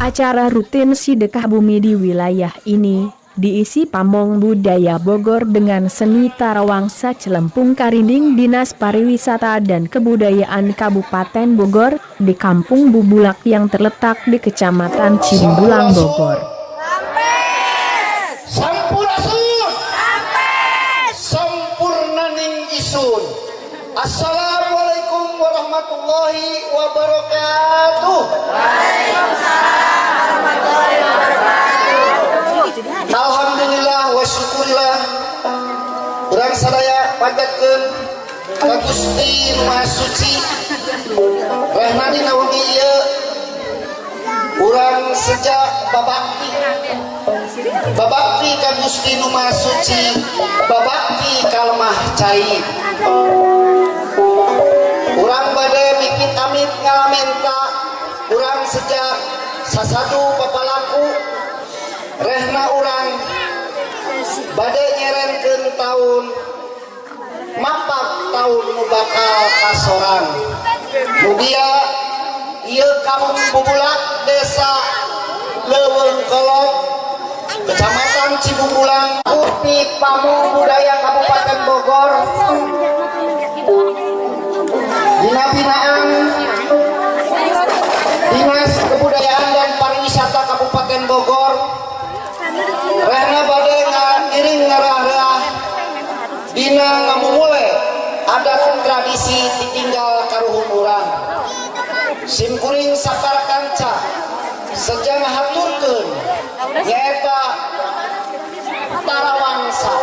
Acara rutin Sidekah Bumi di wilayah ini diisi Pamong Budaya Bogor dengan seni Tarawangsa Celempung Karinding Dinas Pariwisata dan Kebudayaan Kabupaten Bogor di Kampung Bubulak yang terletak di Kecamatan Cibungbulang, Bogor. Sampurasun. Sampurnaning isun. Assalamualaikum warahmatullahi wabarakatuh. Alhamdulillah wa syukurillah. Urang sadaya panjatkeun ka Gusti Nu Maha Suci. Rehna dina wengi ieu urang seja babakti. Babakti ka Gusti Nu Maha Suci, babakti ka lemah cai. Urang bade mipit amit ngalamenta, urang seja sasadu papalaku rehna urang bade nyerenkeun taun mapak taun nu bakal kasorang. Mugia ieu Kampung Bubulak, Desa Leuweung Kolot, Kecamatan Cibungbulang, Upi Pamong Budaya Kabupaten Bogor, dina binaan Dinas Kebudayaan dan Pariwisata Kabupaten Bogor, rehna bade ngiring ngarah-reah dina ngamumule adat tradisi ditinggal karuhun urang. Simkuring sapara kanca seja ngahaturkeun nyaeta Tarawangsa.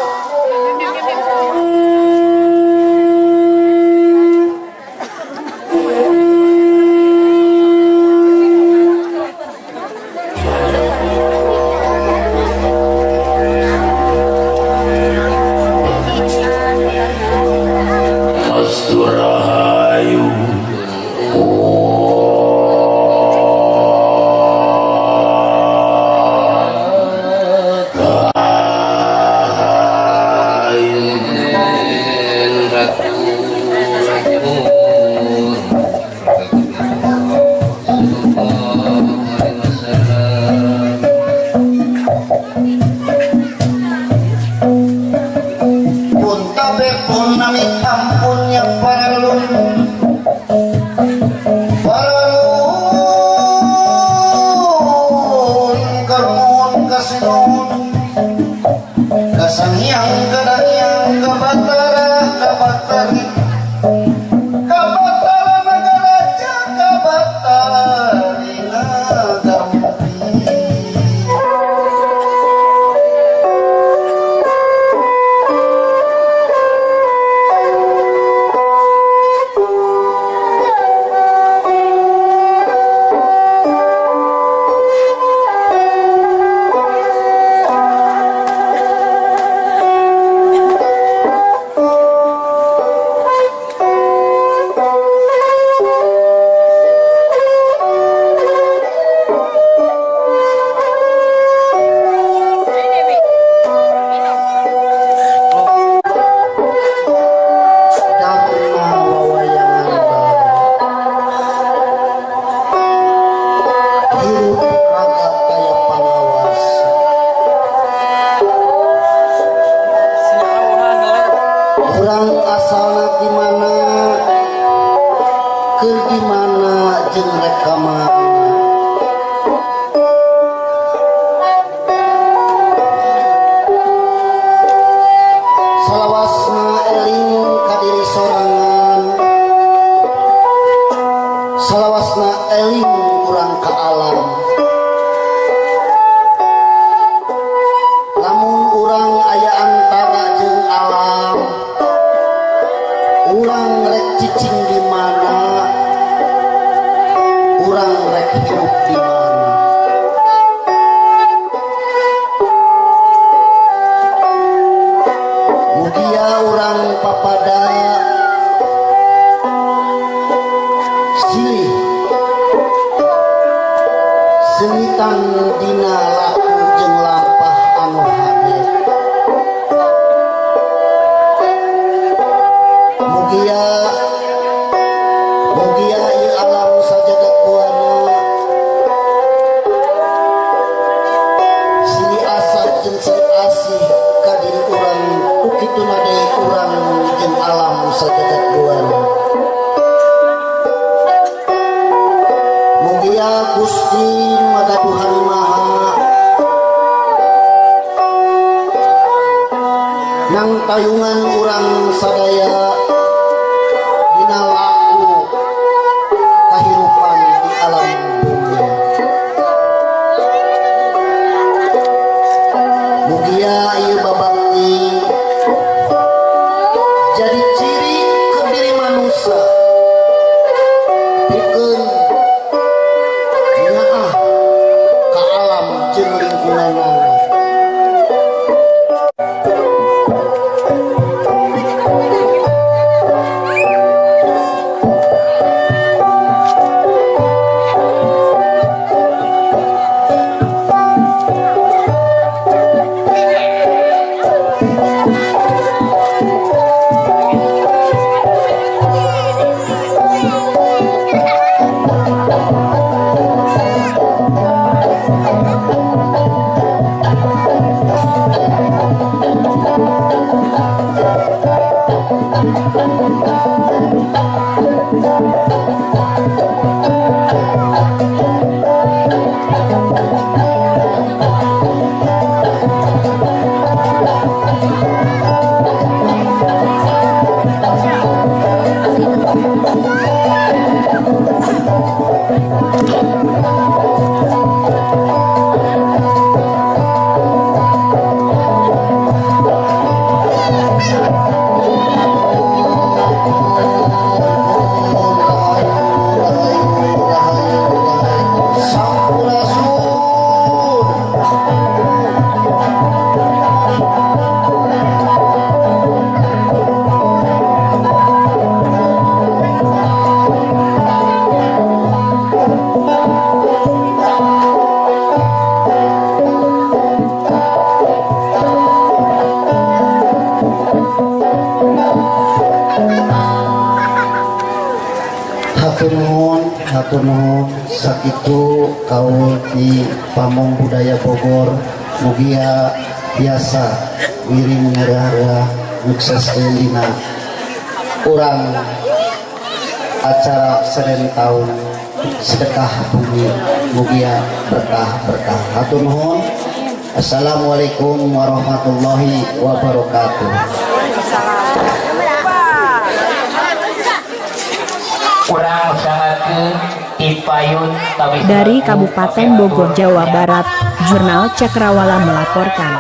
Rahayu. Pun tabe pun amit ampun ya para leluhur. Para leluhur karmun kasinuhun kasanghyang kadanghyang kabatara kabatari kabatara nagaraja kabatari nagampi. Dharma wawayangan bae hirup raga kaya pangawas. Urang asalna di mana, keur di mana jeung rek ka mana. Salawasna eling ka diri sorangan, salawasna eling urang ka alam. Lamun urang aya antara jeung alam, urang rek cicing di mana, urang rek hirup di mana. Mugia urang papada silih sengitan dina laku jeung lampah anu hade. Mugia mugia ieu alam sajagat buana. Mugia Gusti nu ngagaduhan maha nang tayungan urang sadaya dina laku kahirupan di alam dunia. Mugia ieu babakti jadi ciri ke diri manusia pikeun nyaah ka alam jeung lingkunganana. Sampurasun. Hatur nuhun, hatur nuhun, sakitu kaul di Pamong Budaya Bogor, mugia biasa ngiring ngarah nyukseskeun dina urang acara seren taun sedekah bumi, mugia berkah berkah. Hatur nuhun. Assalamualaikum warahmatullahi wabarakatuh. Urang sangatkeun tipayun. Dari Kabupaten Bogor, Jawa Barat, Jurnal Cakrawala melaporkan.